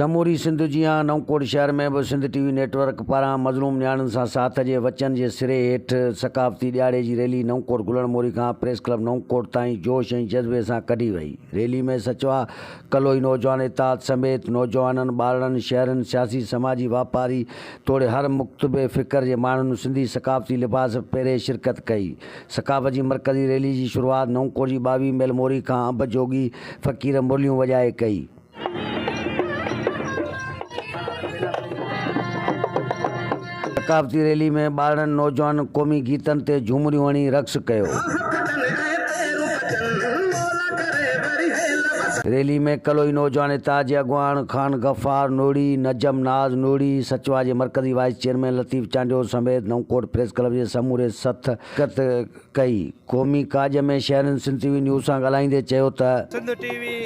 سموري سنڌ جيان نئونڪوٽ شهر ۾ به سنڌ ٽي وي نيٽ ورڪ پاران مظلوم نياڻين سان ساٿ جي وچن جي سري هيٺ ثقافتي ڏياڙي جي ريلي نئونڪوٽ گلڻ موري کان پريس ڪلب نئونڪوٽ تائين جوش ۽ جذبي سان ڪڍي وئي. ريلي ۾ سچوا ڪلوئي نوجوان اتحاد سميت نوجوانن، ٻارڙن، شهرين، سياسي، سماجي، واپاري توڙي هر مڪتب فڪر جي ماڻهن سنڌي ثقافتي لباس پهري شرڪت ڪئي. ثقافت جي مرڪزي ريلي جي شروعات نئونڪوٽ جي 22 ميل موري کان انب جوڳي فقير مرليون وڄائي ڪئي. ثقافتي ريلي ۾ ٻارڙن نوجوانن قومي گيتن تي جهومريون هڻي رقص ڪيو. ريلي ۾ ڪلوئي نوجوان اتحاد جي اڳواڻ خان غفار نوڙي، نجم ناز نوڙي، سچوا جي مرڪزي وائيس چيئرمين لطيف چانڊيو سميت نئونڪوٽ پريس ڪلب جي سموري سٿ شرڪت ڪئي. قومي ڪاڄ ۾ شهرين سنڌ ٽي وي نيوز سان ڳالهائيندي چيو ته. سنڌ ٽي وي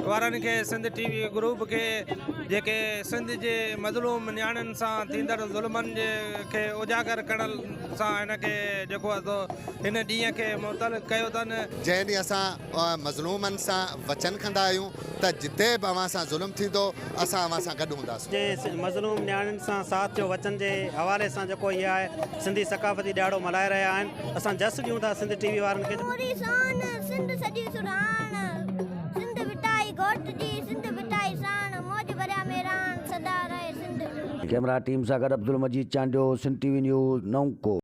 وارن کي سنڌ ٽي وي گروپ کي جيڪي سنڌ جي مظلوم نياڻين سان ٿيندڙ ظلمن جي کي اجاگر ڪرڻ سان هن کي جيڪو آهي سو هن ڏينهن کي متعلق ڪيو اٿن. جنهن ڏينهن اسان مظلومن سان وچن کندا آهيون ته جتي به اوهان سان ظلم ٿيندو اسان اوهان سان گڏ هونداسون. جي مظلوم نياڻين سان ساٿ جو وچن جي حوالي سان جيڪو هي آهي سنڌي ثقافتي ڏهاڙو ملهائي رهيا آهن اسان جس ڏيون ٿا سنڌ ٽي وي وارن کي. پوري سون سنڌ سڄي سرهاڻ، سنڌ ڀٽائي گهوٽ جي، سنڌ ڀٽائي ساڻ، موج ڀريا مهراڻ، سدا رهي سنڌ. ڪئميرا ٽيم سان گڏ Abdul Majeed Chandio, Sindh T V news, نئون ڪوٽ.